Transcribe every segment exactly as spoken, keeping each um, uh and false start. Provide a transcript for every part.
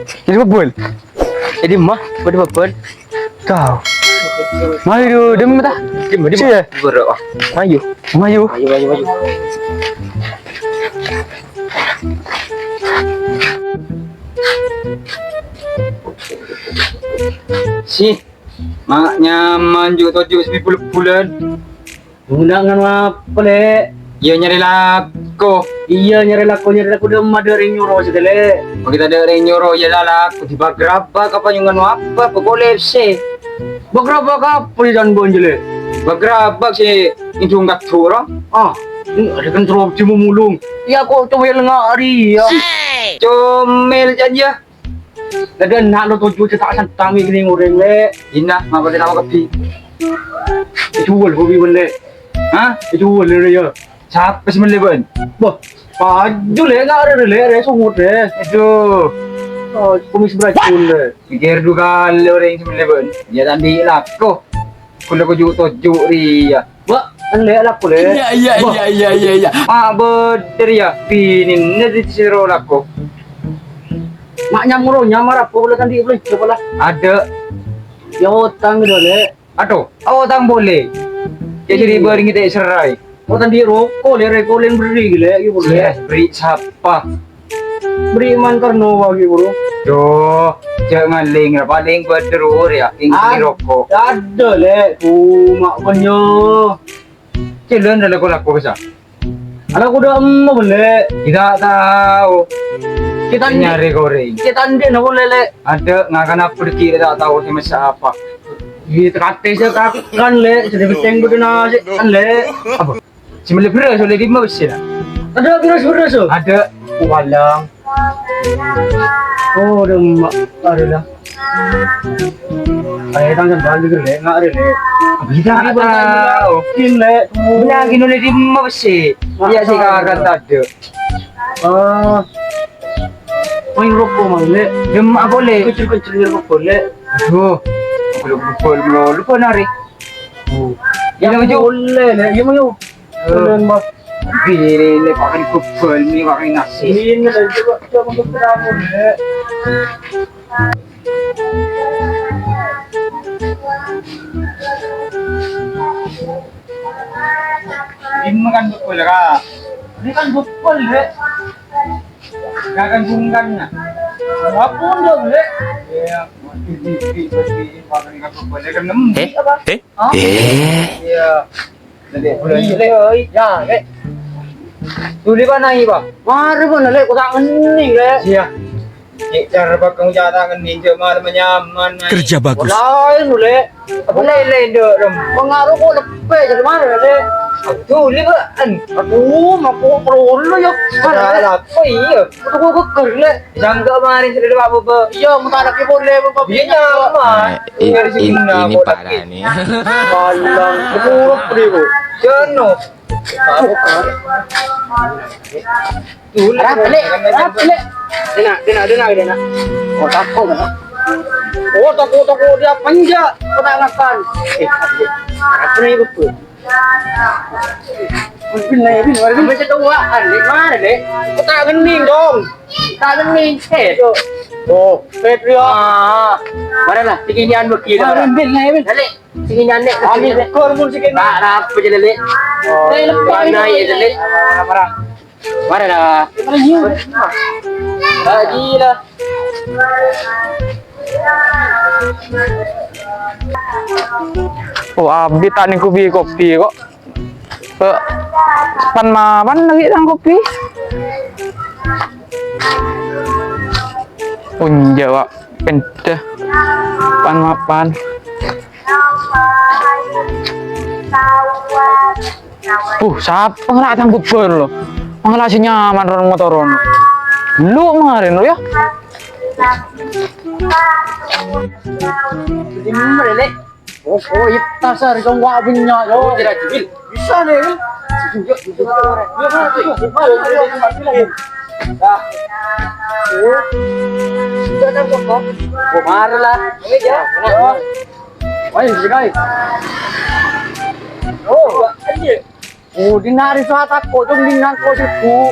Jadi bebel. Jadi mah, pada bebel. Kau. Mayu, dem ta? Dem, dem. Sih, ya? Buru, ah. Mayu. Mayu. Mayu, mayu, mayu. Sih, ma' nyaman ju' toju' sè bulân-bulân. Ghuna nganu apa, Lè'? Iyâ, nyarè lako. Iyâ, nyarè lako, nyarè lako, dâ'emma tadâ' rèng nyoro sè, Lè'. Mon tadâ' rèng nyoro, iyâ la lako dibagrabak apa nyong nganu apa, pokok lèpsè. Bagrabak apa sè can bân jâ, Lè'? Bagrabak sè indung kadhu, ro? Ah, ini ada kan terobos dimumulung. Iyâ, kok comel ngari, iyâ. Comel can, iyâ. Tadâ' enna' lo toju' cè' ta' santang mè' kènèng orèng, Lè'. Inna, ngapa tèna kabbhi? Èjhuwâl, hobi, Lè'. Hah? Èjhuwâl, Lè', yâ. Sapa sè mellè bâ'ân? Bâh, paju, Lè', nga' rè, Lè', rè, sungut, rè. Adhu. Oh, kumis beracun, Lè'. Pèkkèr du kalè orèng sè mellè bâ'ân. Iyâ, ta' andi' lako. Kulâ koju' toju' rèya. Bâh, Lè', lako, Lè'. Iyâ, iyâ, iyâ, iyâ, iyâ, iyâ. Ma' bâdâ rèya, binèna sè sèro lako. Ma' nyamoro nyamar apa, kulâ ta' andi' bâlânjhâ, pola. Adâ'. Iyâ, otang, Lè'. Adhu, otang polè. Iyâ, jadi bâreng ta' èserraè. Kok ta' andi' roko, Lè', rè, kolèn berri', Lè', iyâ, polè. Iyâ, berri' sapa? Berri' man Karno, wah, iyâ, bro. Duh, jhâ' ngalèng, palèng bâdâ roko, yâ, ing Ah, roko. Adâ', Lè', coma bânnya'. Cèlon dâ' lako-lako bisa. Ala kudu emma, Lè'. Tidak tahu. Kita nyari goreng. Kita andi' napa, Lè'? Adâ', ngakan apa dâgghi' ta' tao sè messa apa. Iyâ, tekate sè kakan, Lè'. Sè dibeteng bâdâ nasè', kan, Lè'. Apa? Sè mellè bherrâs ollè dimma bessè, na? Adâ' bherrâs-bherrâs, oh? Adâ'. Walang. Oh, dâ'emma. Arèya. Ayo, tang sandal dulu, Lè'. Nga' rè, Lè'. Bisa, Ini apa? Bukan, Lè'. Bella ghi' ollè dimma bessè. Iyâ, sè kakan tadâ'. Ah. Main roko, Mang, Lè'. Dâ'emma polè. Kenceng-kenceng roko, Lè'. Adhu. Belum pukul, belum lupa nari. Oh. Iyâ, maju. Polè, Lè'. Iyâ, maju. Eh. Polè, Mbah. Bini, Lè', pakai bubel, ini pakai nasi. Ini, Lè', coba, coba, coba, Lè'. Ini kan bubel, Kak. Ini kan bubel, Lè'. Kakan bungkan, nah. Apa ndok, Lè'? Iyâ, mati, mati, mati, pakai bubel, Lè', kan nem. Eh? Apa? Eh? Hah? Eh? Iyâ. Tadi bulan. Iyâ, Lè', oi. Yâ, Lè'. Duli bâ'na, Bâ? Mara bâ'na, Lè', kok ta' ngennèng, Lè'. Iyâ. Cè' cara bakal ngucap ta' ngennèng, jhâ' malem nyaman, Nay. Kerja bagus. Laèn, Lè'. Apa laèn, Lè', ndâ', Rom? Pengaruh kok lebbhi, jârèya mara, Lè'. Duli, Bâ. Aduh, mako perlu, yâ. Ada apa, iyâ? Aku kok geger, Lè'. Sangka kemarin sudah Pak Bobo. Iyâ, mutara ki boleh, Bapak. Iyâ, nyaman. Eh, i-, Dari sini in-, ini parah nih. Palang, buruk nih, Bu. Jono. Pak Bobo. Tuh, Lè'. Rap, Lè'. Rap, Lè'. Dena, dena, dena, dena. Oh, takut, kan? Oh, takut, takut dia panjat. Kena ngakan. Eh, apa nih, Bu? Bin, Lè', Bin, Bin. Baca doa, Lè', mara, Lè'. Kok ta' ngennèng, dong? Ta' ngennèng, eh. Oh, Petrus. Ah, mara lah, tinggi nian bagi lah. Bin, Bin, Lè', Bin. Lè', tinggi nian, Lè'. Amin, Lè'. Kor mun sikit. Tak apa aja, Lè'. Oh, Lè', lepas. Mana ya, Lè'? Mara, mara. Mara lah. Lagi lah. Oh, abit ta' nèng kopi-kopi kok. Eh, pan mapan lagi tang kopi. Unja, Pak. Penta. Pan mapan. Puh, sapa ngala' tang bubur lo? Mangala sing nyaman ron motoron. Lu kemarin lo ya. Ini mana, Lè'? Oh, oh, ita sar, kau wak punya, yo. Oh, tidak, Jibril. Bisa nih, kan? Nah. Oh. Sudah kan, kok? Kok marah lah. Ini dia. Ayo, sini, guys. Oh, ini. Oh, dinari sa tako, dong, dinari ko siku.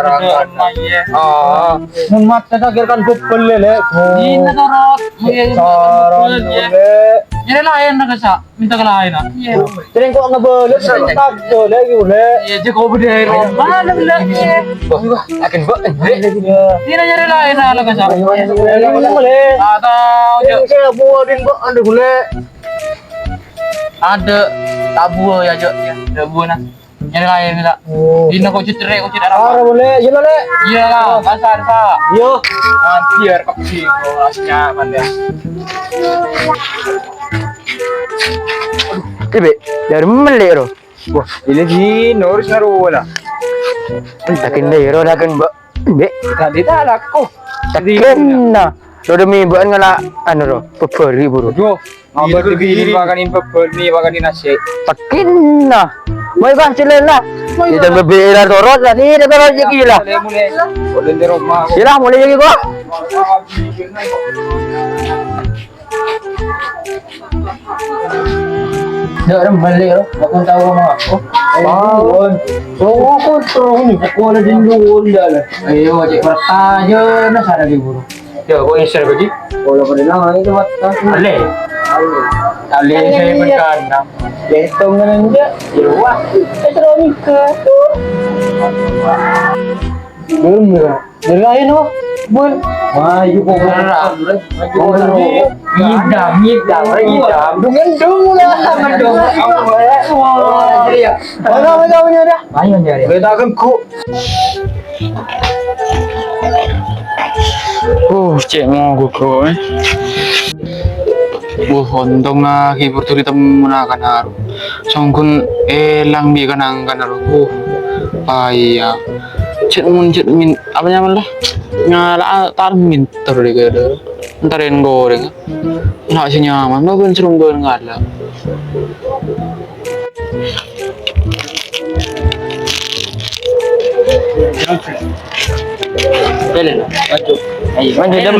Terang-terang. Iya. Ah. Mun mate ta' kèra kan bebel, Lè'. Ini torot. Iya, saran, bebel, ya. Lè'. Nyarè laèn, Kak, Sa'. Minta ka laèn, ah. Iya. Sering kok ngebales, sering tak boleh, gitu, Lè'. Iya, Jacob deh, Roman, Lè'. Wah, akan, Mbak. Ini nyarè laèn, ah, Kak, Sa'. Ayo, ayo, ayo, ayo, Lè'. Ah, tahu, Jo. Ini saya buatin, Mbak, anu, Lè'. Ada, tabu ya, Jo, ya. Ada buah, nah. Nyarè laèn, la. Oh. Dina kok cetrek, kok cetrek. Ora boleh, iya, Lè'. Iya, la, pasar, sa. Iya. Nanti ya, kok sih, kok asnya, mana? Ibe, dari mana, Lè', ro? Wah, ini di Norris naruh lah. Takin deh, ro, takin, Mbak. Mbak. Tadi tak laku. Takin, nah. Lo demi mbak ngala, anu, ro, peberi, buru. Yo. Apa tuh gini makanin bebel nih, makanin nasi? Takin, nah. Mai, Bang, cilena. Mai, kita Bang. Bebera torot lah, nih, kita torot lagi lah. Mulai, mulai. Boleh di rumah. Iyalah, mulai lagi kok. Ndak rembel ya, aku tahu sama aku. Ayo, Bun. Oh, aku tahu nih, aku ada di luar dah lah. Ayo, cek pertaja, nah, sana di buru. Ya, kok ngeser kok, Ji? Kalau pada nama itu, Mat. Ale. Ale, saya berkandang. Betongan aja. Ya, wah. Elektronika. Belum ya? Dari lain, oh. Bun. Wah, itu kok beneran. Ngidam, ngidam, ngidam. Dengan dong lah. Dengan dong. Wah, iya. Mana, mana, mana, mana? Ayo, nyari. Kita gengku. Uh, cek mau gugu, eh. Wah, ontong lagi pertuli temen akan aru. Songkun elang bi kanang kan aru. Uh, paya. Cek mun cek min, apa nyaman lah? Ngala tarmin terus deh, kayak ada. Ntarin goreng. Nak sih nyaman, mau ben serung goreng ngala. Maju. Ayo, maju, Dam.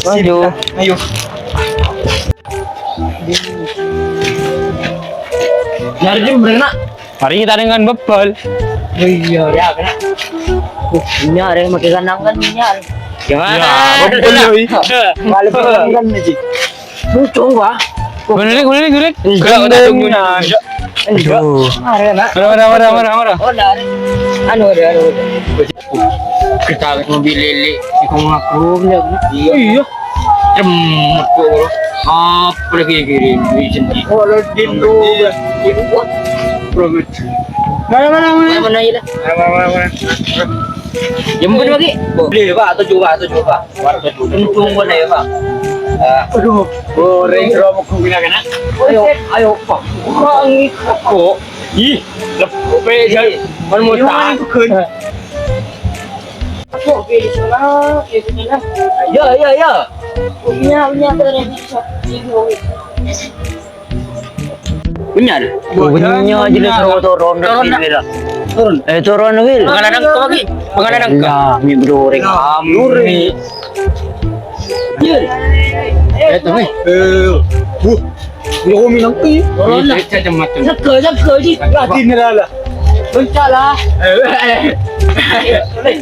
Maju. Ayo. Nyari jam berapa, Nak? Mari kita dengan bebal. Oh iya, ya, kena. Uh, ini ada yang pakai kandang kan, ini ada. Gimana? Ya, bebal, yoi. Kalau kandang kan, Ji. Lucu, wah. Guling, guling, guling. Enggak, udah tunggu. Enggak. Aduh. Marah, Nak. Marah, marah, marah, marah, marah. Oh, enggak ada. Anu, ada, anu. Kita mobil lele, ikut ngaku, ya, Nak. Iya. Iya. Cemet kok, bro. Apa lagi kirim, di sini? Oh, lo di lu. Iya. Bro, good. Mana, mana, mana? Mana, mana, iya, lah. Mana, mana, mana, mana? Jemput lagi. Boleh, Pak, atau coba, atau coba. Untung pun ya, Pak. Ah. Aduh, goreng kerupuk guna kena. Ayo, ayo, Pak. Kok? Ih, lepe, jan. Kan mau tak. Kok, pilih sana, pilih sana. Ya, ya, ya. Punya, punya, terus. Bener? Bener aja deh, turun, turun, turun, turun. Turun. Eh, turun, Wil. Makan nangka lagi. Makan nangka. Lah, mi bro, rek. Iya. Eh, tuh, eh. Eh, wuh. Lo kok minang ki? Turun lah. Jaga, jaga, di. Lagi nih, lah, lah. Bencak lah. Eh, eh, eh.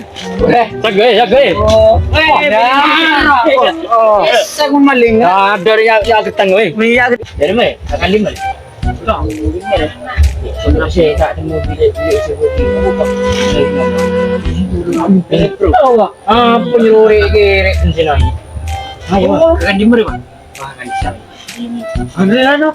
Eh, jaga, eh, jaga, eh. Oh, eh, eh, oh. Saya mau maling. Ada yang, yang ketang, weh. Iya. Dari mana? Akan di mana? Enggak, mungkin mana? Pernah saya tak temu bilik-bilik seperti itu, Pak. Ini, bro. Tahu, Pak? Ah, penyeluri kiri sini. Ayo, Pak. Akan di mana, Pak? Wah, kan di sana. Beneran, Pak?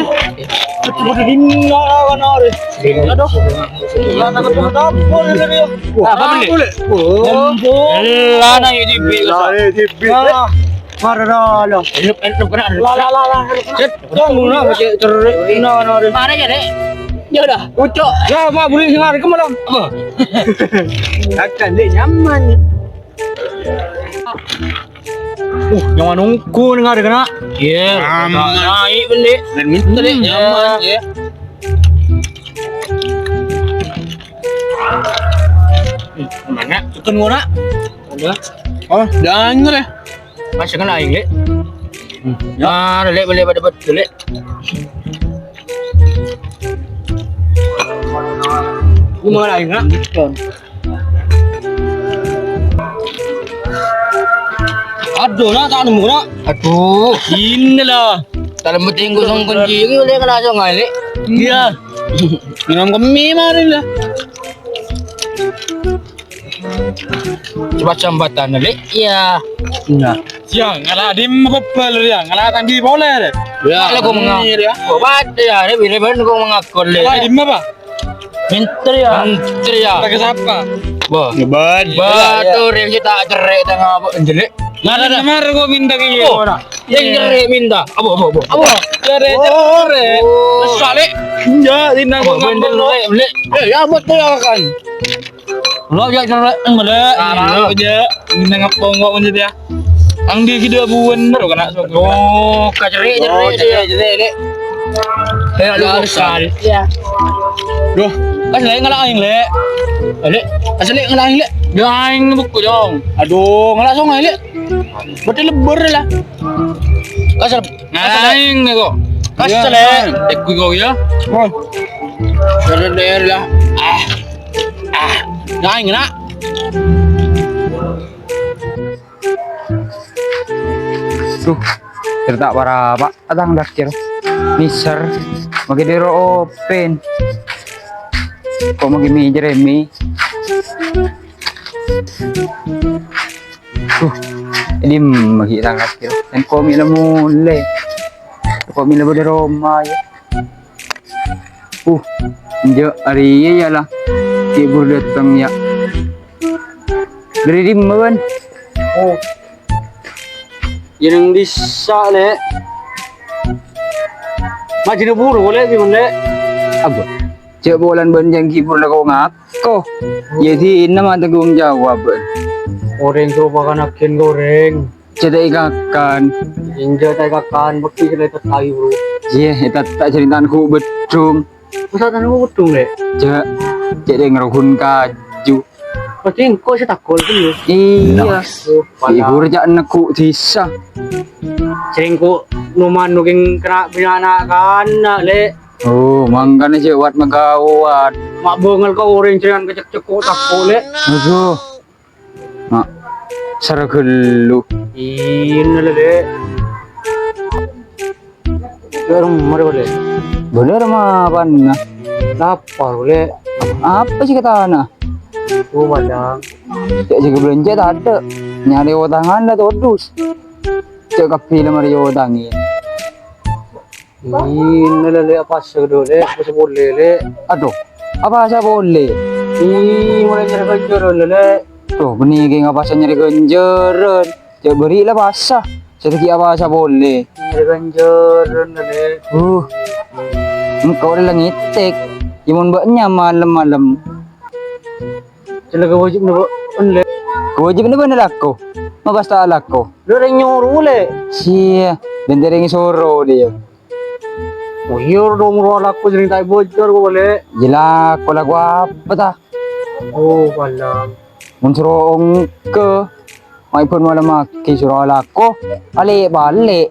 Aduh, dinna kan, Ari. Aduh. Lah, tak ketemu dapur ini, ya. Wah, apa, Beli? Boleh. Oh. Lah, nah, ini, Beli. Lah, ini, Beli. Ah, marah dah, lah. Lah, lah, lah, lah. Set, tunggu, nah, cek, cerik. Nah, nah, nah. Mana ya, Dek? Ya udah, ucok. Ya, Pak, boleh dengar ke malam. Apa? Akan, Dek, nyaman. Uh, nyawa nunggu nih, nggak ada kena. Iya, aman. Naik, Beli. Dan minta, Dek, nyaman, ya. Mana? Tekan gua, nak. Ada. Oh, jangan, ya. Masih kena aing, Lek. Hmm. Ya, Lek, boleh pada betul, Lek. Ini mau lain, nak? Aduh, nak, tak nemu, nak. Aduh, ini lah. Dalam beting kosong kunci ini, Lek, kena langsung aja, Lek. Iya. Minum kemi mari lah. Coba jambatan, Lek. Iya. Nah. Ya, ngala' dimma bebal ya, ngala' tanggi pole deh. Ya, lah, kok menga-, ya. Kok bade ya, ini bine-bine kok mengaku, Lek. Ngala' dimma, Pak? Minter ya. Minter ya. Pakai siapa? Wah. Ngebad. Batu, Rem, sih tak cerai, tak ngapa, jelek. Nah, nah, nah. Mar kok minta kayak gini, Oh, orang. Yang cerai minta. Apa, apa, apa? Apa? Cerai, cerai. Oh. Soalnya, ya, ini Apa, kok bener, ngapa? Lek, Lek. Eh, ya, buat tuh ya kan. Lo ya, coba, eh, boleh. Ah, iya, lo. Aja. Ini ngepong kok, maksudnya. Ang dia gitu, abu, bener, kena sok. Oh, kacerik, Oh, cerik, cerik, dia. Cerik, Lek. Kayak lu Lu kesal. Iya. Duh. Kasih lagi ngala' aing, Lek. Eh, Lek. Kasih lagi ngala' aing, Lek. Dia aing buku, dong. Aduh, ngala' song aing, Lek. Berarti lebur lah. Kasih. Ngala' aing nih, kok. Kasih, Iya. Lek. Ikut kau ya. Oh. Sudah deh lah. Ah. Ah, nyaing, nak. Duh, cerita para, Pak. Atang dakir. Miser. Magi dero open. Kok magi mi jeremi? Duh, ini magi tang dakir. Dan komi la mule. Komi la bode Roma, ya. Uh, enjâ' arèya, yâ, la. Cè' buru dâteng, yâ. Dâri dimma, bân? Oh. Yâ, neng dissa', Lè'. Majâna buru, Lè', bi' mon, Lè'. Apa? Cè' polana bân jhâ' ghi' buru la ko-ngako. Yâ, dinna ma' tanggung jawab, bân. Orèng soro pakan aghân ka orèng. Cè' ta' èkakan. Enjâ' ta' èkakan, bâkto sè lèpèt ayu, Bro. Iyâ, èta' ta' jârèya tan ghu' bhâddhung. Masa tan ghu' bhâddhung, Lè'? Jâ', cè' rèng rogun kaju. Berarti engko' sè takol, Bro. Iyâ. Oh, Ibu padahal. Rèya ca'na ghu' dissa. Sè engko' noman nokèng kèra bânnè na'-kana', Lè'. Oh, mangkana jâ' wat-magawat. Ma' bângèl ka orèng jârèyan kecek-cekko' tako', Lè'. Aduh. Ma', sara ghâllu. Iyâ, Lè'. Lè', mara, Lè'. Bhender ma' panna. Lapar, Lè'. Apa sè katana? Oh, padang. Cè' sè èbâlânjhâ tadâ'. Nyarè otangan la todus. Cè' kabbhi la marè otangè. Iyâ, Lè', Lè', apasa, Lè'? Apasa polè, Lè'? Aduh, apasa polè? Iyâ, molaè nyarè ghânjhârân, Lè'. Duh, bânnè kèng apasa nyarè ghânjhârân. Jâ' bâri' la apasa. Sè dhâggi' apowasa polè. Iyâ, Ganjaran, Lè'. Uh, engko' la ngètèk. Yâ, mon bâ'na malem-malem. Cè' la kawâjibhânna bâ'na, Lè'. Kawâjibhânna bâ'na alako. Ma' pas ta' alako. Lè', orèng nyoro, Lè'. Siyâ, bân orèng soro dhiyâ. Oh, iyâ, nomor alako jârèng ta' èbocor kok, Lè'. Yâ, lako, lako apa, ta? Oh, bâlâ. Mon soro ongghu, ma' èbân malem aghi soro alako, alè'-bâlè'.